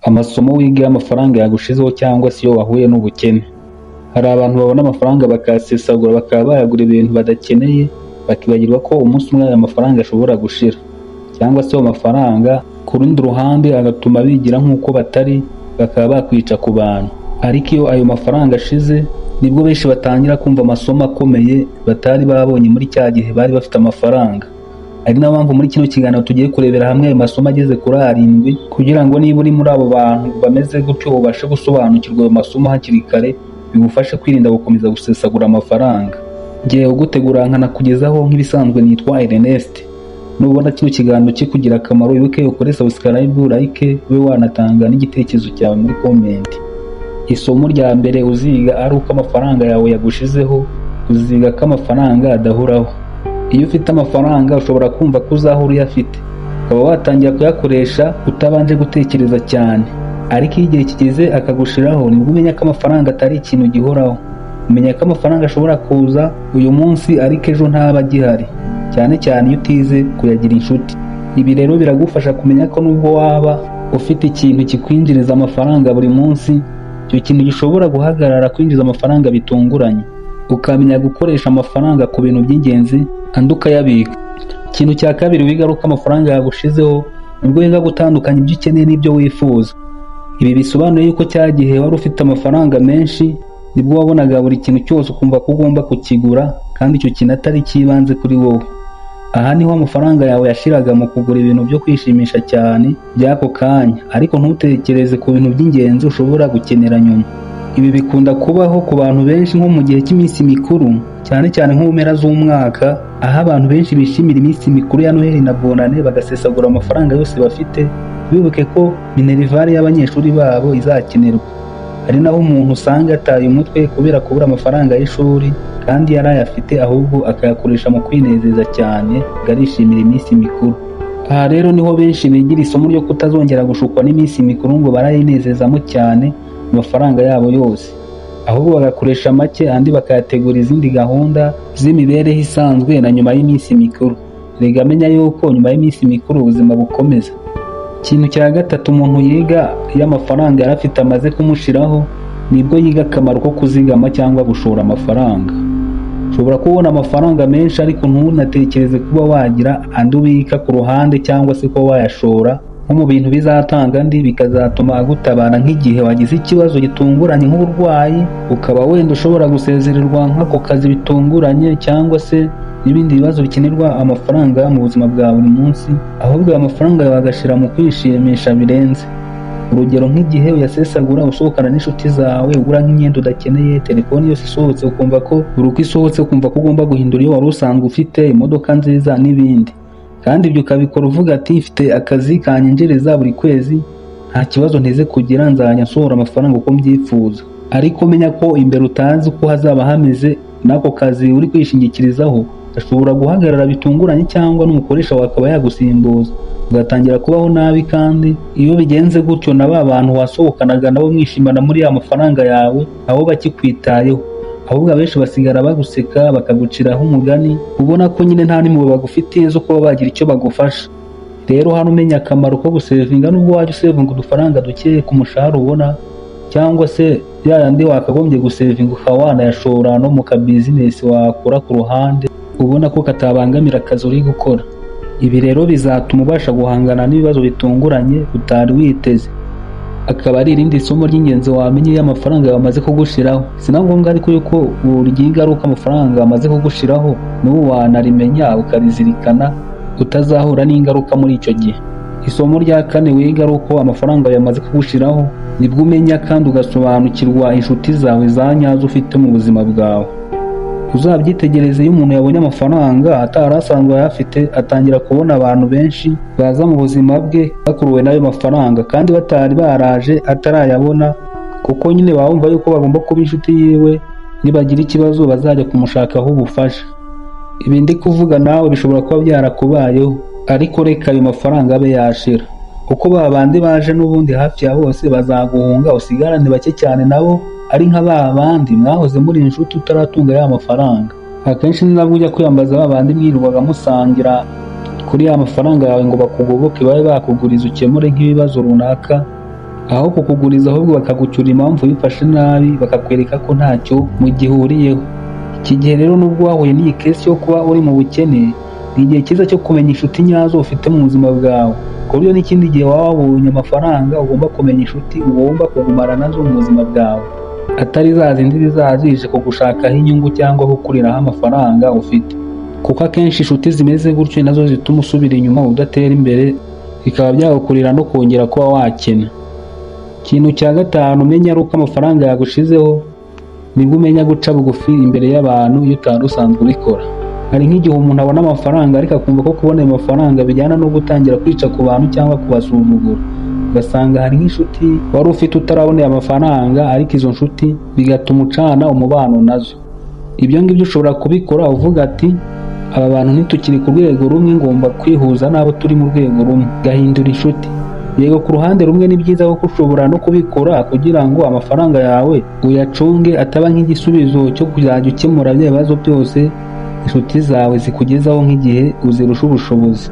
Amasomo wiga iyo amafaranga yagushizeho cyangwa se iyo wahuye n'ubukene. Hari abantu babona amafaranga bakayasesagura, bakaba bayagura ibintu badakeneye, bakibagirwa ko umunsi umwe aya mafaranga ashobora gushira, cyangwa se ayo mafaranga ku rundi ruhande agatuma bigira nk'uko batari, bakaba bakwica ku bantu. Ariko iyo ayo mafaranga ashize, nibwo benshi batangira kumva amasomo akomeye batari babonye muri cya gihe bari bafite amafaranga. Ari nayo mpamvu muri kino kiganiro tugiye kurebera hamwe ayo masomo ageze kuri arindwi, kugira ngo niba uri muri abo bantu bameze gutyo ubashe gusobanukirwa ayo masomo hakiri kare, bigufashe kwirinda gukomeza gusesagura amafaranga. Ngiye kugutegura nkanakugezaho nk'ibisanzwe, nitwa Ernest. Nubona kino kiganiro kikugira akamaro, wibuke ukore subscribe, like, ube wanatanga n'igitekerezo cyawe muri comment. Isomo rya mbere uziga ari uko amafaranga yawe yagushizeho, uziga ko amafaranga adahoraho. Iyo ufite amafaranga ushobora kumva ko uzahora uyafite, ukaba watangira kuyakoresha utabanje gutekereza cyane. Ariko iyo igihe kigeze akagushiraho, nibwo umenya ko amafaranga atari ikintu gihoraho. Umenya ko amafaranga ashobora kuza uyu munsi ariko ejo ntaba agihari, cyane cyane iyo utize kuyagira inshuti. Ibi rero biragufasha kumenya ko nubwo waba ufite ikintu kikwinjiriza amafaranga buri munsi, icyo kintu gishobora guhagarara kwinjiza amafaranga bitunguranye. Ukamenya gukoresha amafaranga ku bintu by'ingenzi, andi ukayabika. Ikintu cya kabiri wiga ari uko amafaranga yagushizeho, nibwo wiga gutandukanya ibyo ukeneye n'ibyo wifuza. Ibi bisobanuye yuko cya gihe wari ufite amafaranga menshi, nibwo wabonaga buri kintu cyose ukumva ko ugomba kukigura, kandi icyo kintu atari icy'ibanze kuri wowe. Aha niho amafaranga yawe yashiraga mu kugura ibintu byo kwishimisha cyane by'ako kanya, ariko ntutekereze ku bintu by'ingenzi ushobora gukenera nyuma. Ibi bikunda kubaho ku bantu benshi nko mu gihe cy'iminsi mikuru, cyane cyane nko mu mpera z'umwaka, aho abantu benshi bishimira iminsi mikuru ya Noheli na Bonane, bagasesagura amafaranga yose bafite, bibuke ko minerval y'abanyeshuri babo izakenerwa. Hari naho umuntu usanga yataye umutwe kubera kubura amafaranga y'ishuri kandi yari ayafite, ahubwo akayakoresha mu kwinezeza cyane ngo arishimira iminsi mikuru. Aha rero niho benshi bigira isomo ryo kutazongera gushukwa n'iminsi mikuru ngo barayinezezamo cyane amafaranga yabo yose, ahubwo bagakoresha make, andi bakayategura izindi gahunda z'imibereho isanzwe na nyuma y'iminsi mikuru. Rega menya yuko nyuma y'iminsi mikuru ubuzima bukomeza. Ikintu cya gatatu umuntu yiga iyo amafaranga yari afite amaze kumushiraho, nibwo yiga akamaro ko kuzigama cyangwa gushora amafaranga. Ushobora kubona amafaranga menshi ariko ntunatekereze kuba wagira andi ubika ku ruhande, cyangwa se kuba wayashora nko mu bintu bizatanga andi, bikazatuma agutabara nk'igihe wagize ikibazo gitunguranye nk'uburwayi, ukaba wenda ushobora gusezererwa nk'ako kazi bitunguranye, cyangwa se n'ibindi bibazo bikenerwa amafaranga mu buzima bwa buri munsi, ahubwo ayo mafaranga yawe agashira mu kwishimisha birenze. Urugero, nk'igihe uyasesagura usohokana n'inshuti zawe, ugura nk'imyenda udakeneye, telefoni yose isohotse ukumva ko buri uko isohotse ukumva ko ugomba guhindura iyo wari usanzwe ufite, imodoka nziza n'ibindi. Kandi ibyo ukabikora uvuga ati: "Mfite akazi kanyinjiriza buri kwezi, nta kibazo nteze kugira, nzajya nsohora amafaranga uko mbyifuza." Ariko menya ko imbere utazi uko hazaba hameze, n'ako kazi uri kwishingikirizaho gashobora guhagarara bitunguranye, cyangwa n'umukoresha wawe akaba yagusimbuza, ugatangira kubaho nabi. Kandi iyo bigenze gutyo, na ba bantu wasohokanaga nabo mwishimana muri ya mafaranga yawe nabo bakikwitayeho, ahubwo abenshi basigara baguseka, bakaguciraho umugani, ubona ko nyine nta n'impuhwe bagufitiye zo kuba bagira icyo bagufasha. Rero hano umenya akamaro ko gusevinga, nubwo wajya usevinga udufaranga duke ku mushahara ubona, cyangwa se ya yandi wakagombye gusevinga ukaba wanayashora no mu kabizinesi wakora ku ruhande, ubona ko katabangamira akazi uri gukora. Ibi rero bizatuma ubasha guhangana n'ibibazo bitunguranye utari witeze. Akaba ari irindi somo ry'ingenzi wamenye iyo amafaranga yawe amaze kugushiraho. Si na ngombwa ariko yuko uryiga ari uko amafaranga amaze kugushiraho, n'ubu wanarimenya ukarizirikana, utazahura n'ingaruka muri icyo gihe. Isomo rya kane wiga ari uko amafaranga yawe amaze kugushiraho, nibwo umenya kandi ugasobanukirwa inshuti zawe za nyazo ufite mu buzima bwawe. Uzabyitegereze, iyo umuntu yabonye amafaranga atari asanzwe ayafite, atangira kubona abantu benshi baza mu buzima bwe bakuruwe n'ayo mafaranga kandi batari baraje atarayabona, kuko nyine baba bumva yuko bagomba kuba inshuti yiwe, nibagira ikibazo bazajya kumushakaho ubufasha. Ibi ndi kuvuga nawe bishobora kuba byarakubayeho, ariko reka ayo mafaranga abe yashira, kuko ba bandi baje n'ubundi hafi ya bose bazaguhunga, usigarane bake cyane, nabo ari nka ba bandi mwahoze muri inshuti utaratunga ya mafaranga. Akenshi ni nabwo ujya kwiyambaza ba bandi mwirirwaga musangira kuri ya mafaranga yawe ngo bakugoboke, babe bakuguriza ukemure nk'ibibazo runaka. Aho kukuguriza ahubwo bakagucyura impamvu wifashe nabi, bakakwereka ko ntacyo mugihuriyeho. Iki gihe rero, nubwo wahuye n'iyi case yo kuba uri mu bukene, ni igihe cyiza cyo kumenya inshuti nyazo ufite mu buzima bwawe, ku buryo n'ikindi gihe waba wabonye amafaranga ugomba kumenya inshuti ugomba kugumana nazo mu buzima bwawe, atari za zindi zizaba zije kugushakaho inyungu cyangwa kukuriraho amafaranga ufite, kuko akenshi inshuti zimeze gutyo nazo zituma usubira inyuma udatera imbere, bikaba byagukurira no kongera kuba wakena. Ikintu cya gatanu umenya ari uko amafaranga yagushizeho, nibwo umenya guca bugufi imbere y'abantu iyo utari usanzwe ubikora. Hari nk'igihe umuntu abona amafaranga ariko akumva ko kubona ayo mafaranga bijyana no gutangira kwica ku bantu cyangwa kubasuzugura. Ugasanga hari nk'inshuti wari ufite utarabona aya mafaranga, ariko izo nshuti bigatuma ucana umubano nazo. Ibyo ngibyo ushobora kubikora uvuga ati: "Aba bantu ntitukiri ku rwego rumwe, ngomba kwihuza n'abo turi mu rwego rumwe", gahindura inshuti. Yego, ku ruhande rumwe ni byiza kuko ushobora no kubikora kugira ngo amafaranga yawe uyacunge, ataba nk'igisubizo cyo kuzajya ukemura bya bibazo byose inshuti zawe zikugezaho nk'igihe uzirusha ubushobozi.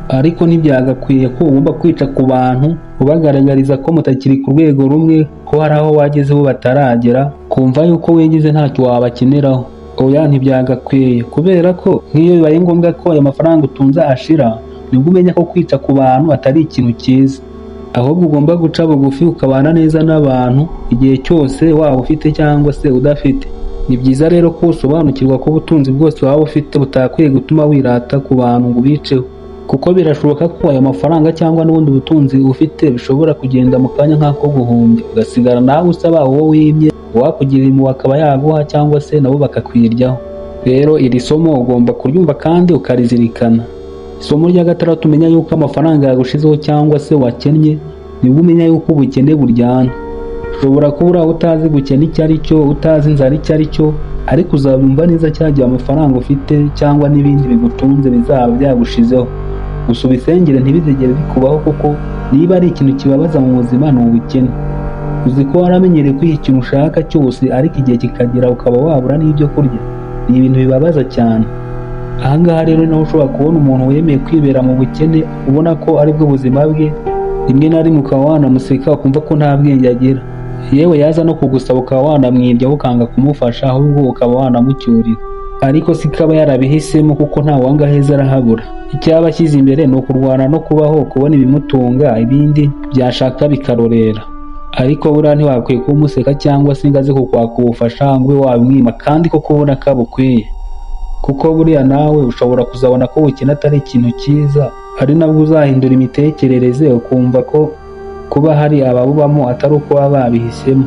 Ariko ntibyagakwiye ko ugomba kwica ku bantu ubagaragariza ko mutakiri ku rwego rumwe, ko hari aho wagezeho bataragera, kumva yuko wigize ntacyo wabakeneraho. Oya, ntibyagakwiye, kubera ko nk'iyo bibaye ngombwa ko ayo mafaranga utunze ashira, nibwo umenya ko kwica ku bantu atari ikintu cyiza, ahubwo ugomba guca bugufi ukabana neza n'abantu igihe cyose, waba ufite cyangwa se udafite. Ni byiza rero ko usobanukirwa ko ubutunzi bwose waba ufite butakwiye gutuma wirata ku bantu ngo ubiceho, kuko birashoboka ko ayo mafaranga cyangwa n'ubundi butunzi ufite bishobora kugenda mu kanya nk'ako guhumbya, ugasigara nawe usaba uwo wimye, uwakugirira impuhwe akaba yaguha cyangwa se nabo bakakwiryaho. Rero iri somo ugomba kuryumva kandi ukarizirikana. Isomo rya gatandatu umenya yuko amafaranga yagushizeho cyangwa se wakennye, nibwo umenya yuko ubukene buryana. Ushobora kuba uri aho utazi gukena icyo ari cyo, utazi inzara icyo ari cyo, ariko uzabyumva neza cya gihe amafaranga ufite cyangwa n'ibindi bigutunze bizaba byagushizeho. Gusa ubisengere ntibizigere bikubaho, kuko niba ari ikintu kibabaza mu buzima ni ubukene. Uzi ko waramenyereye kwiha ikintu ushaka cyose, ariko igihe kikagera ukaba wabura n'ibyo kurya? Ni ibintu bibabaza cyane. Ahangaha rero ni naho ushobora kubona umuntu wemeye kwibera mu bukene, ubona ko aribwo buzima bwe. Rimwe na rimwe ukaba wanamuseka, ukumva ko nta bwenge agira. Yewe, yaza no kugusaba ukaba wanamwiryaho, ukanga kumufasha, ahubwo ukaba wanamucyurira. Ariko si ko aba yarabihisemo, kuko nta wanga aheza arahabura. Icyo aba ashyize imbere ni ukurwana no kubaho, kubona ibimutunga, ibindi byashaka bikarorera. Ariko buriya ntiwakwiye kuba umuseka cyangwa se ngo aze kukwaka ubufasha ngo ube wabimwima kandi koko ubona ko abukwiye, kuko buriya nawe ushobora kuzabona ko ubukene atari ikintu cyiza, ari nabwo uzahindura imitekerereze ukumva ko kuba hari ababubamo atari uko baba babihisemo.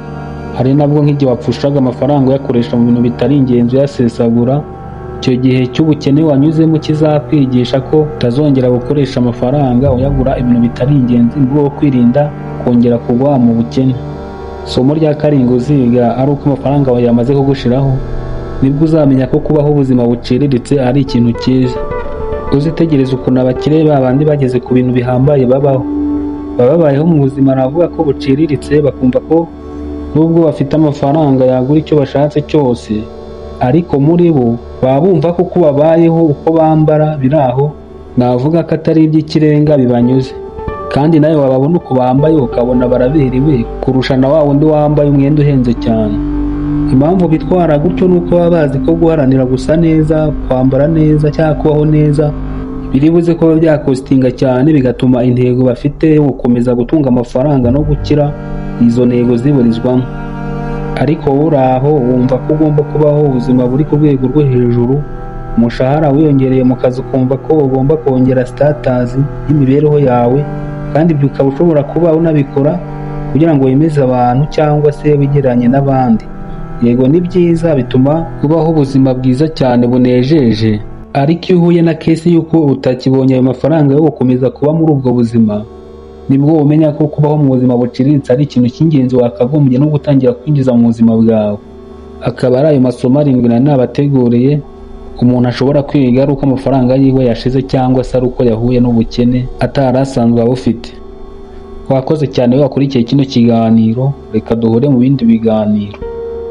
Hari nabwo nk'igihe wapfushaga amafaranga uyakoresha mu bintu bitari ingenzi, uyasesagura, icyo gihe cy'ubukene wanyuzemo kizakwigisha ko utazongera gukoresha amafaranga uyagura ibintu bitari ingenzi, mu rwego rwo kwirinda kongera kugwa mu bukene. Isomo rya karindwi uziga ari uko amafaranga yawe yamaze kugushiraho, nibwo uzamenya ko kubaho ubuzima buciriritse ari ikintu cyiza. Uzitegereza ukuntu abakire babandi bageze ku bintu bihambaye babaho, baba babayeho mu buzima navuga ko buciriritse, bakumva ko nubwo bafite amafaranga yagura icyo bashatse cyose, ariko muri bo baba bumva ko uko babayeho, uko bambara biri aho, navuga ko atari iby'ikirenga, bibanyuze. Kandi nawe wababona uko bambaye ukabona baraberewe kurusha na wa wundi wambaye umwenda uhenze cyane. Impamvu bitwara gutyo ni uko baba bazi ko guharanira gusa neza, kwambara neza cyangwa kubaho neza biri buze kuba byacostinga cyane, bigatuma intego bafite yo gukomeza gutunga amafaranga no gukira, izo ntego ziburizwamo. Ariko wowe uri aho wumva ko ugomba kubaho ubuzima buri ku rwego rwo hejuru, umushahara wiyongereye mu kazi ukumva ko ugomba kongera status y'imibereho yawe, kandi ibyo ukaba ushobora kuba unabikora kugira ngo wemeze abantu cyangwa se wigereranye n'abandi. Yego, ni byiza, bituma ubaho ubuzima bwiza cyane bunejeje, ariko iyo uhuye na case y'uko utakibonye ayo mafaranga yo gukomeza kuba muri ubwo buzima, nibwo umenya ko kubaho mu buzima buciriritse ari ikintu cy'ingenzi wakagombye no gutangira kwinjiza mu buzima bwawe. Akaba ari ayo masomo arindwi nari nabateguriye umuntu ashobora kwiga ari uko amafaranga yiwe yashize cyangwa se ari uko yahuye n'ubukene atari asanzwe abufite. Wakoze cyane wakurikiye kino kiganiro, reka duhure mu bindi biganiro.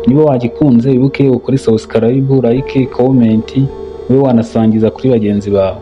Niba wagikunze, wibuke ukore subscribe, like, comment, ube wanasangiza kuri bagenzi bawe.